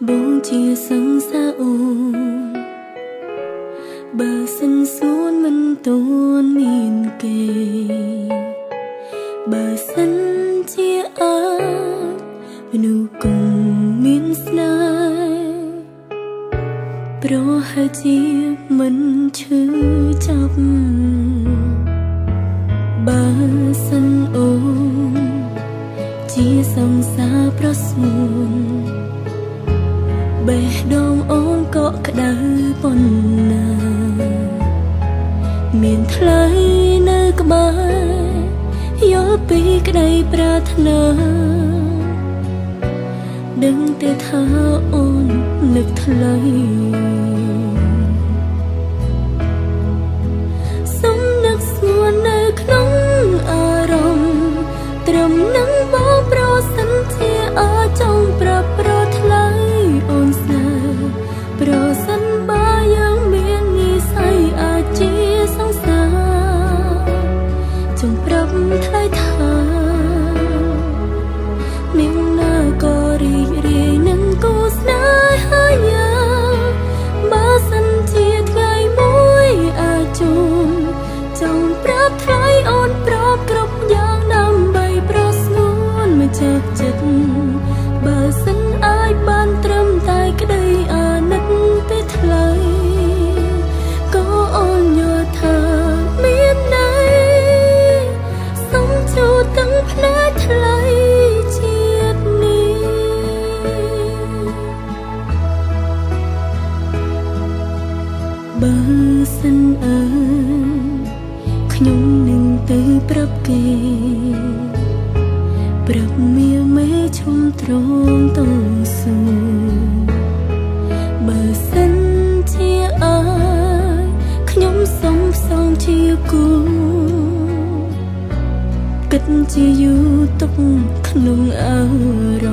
បងជាសង្សារអូនបើសិនសួនមិនទួនមានគេបើសិនជាអាចមនុស្សគង់មានស្នេហ៍ប្រហែលជាមិនឈឺចាប់បើសិនអូនជាសង្សារប្រស្ងួនបេះដូងអូនកក់ក្ដៅប៉ុណ្ណាមានថ្លៃនៅក្បែរយល់ពីក្តីប្រាថ្នាដឹងទេថាអូននឹកថ្លៃសំនឹកស្ងួននៅក្នុងអារម្មណ៍ត្រឹមនឹងបងប្រសិនជាអាចចង់ប្រាប់ប្រថ្លៃអូនស្នេហ៍ប្រសិនបើយើងមាននិស័យអាចជាសង្សារចង់ប្រាប់ថ្លៃថានាងណាក៏រីករាយនឹងគូស្នេហាយ៉ាងបើសិនជាថ្ងៃមួយអាចជួបចង់ប្រាប់ថ្លៃអូនប្រាប់គ្រប់យ៉ាងដើម្បីប្រស្ងួនមកចាប់ចិត្តបើសិនអាចបានត្រឹមតែក្តីអាណិតពីថ្លៃក៏អូនយល់ថាមានន័យសូមជួទាំងភ្នែកថ្លៃជាតិនេះបើសិនអើខ្ញុំនឹងទៅប្រាប់គេប្រាប់មមេឈុំត្រង់តស៊ូបើសិនជាអើខ្ញុំសុំផ្សងជាគូគិតជាយូរទុកក្នុងអារ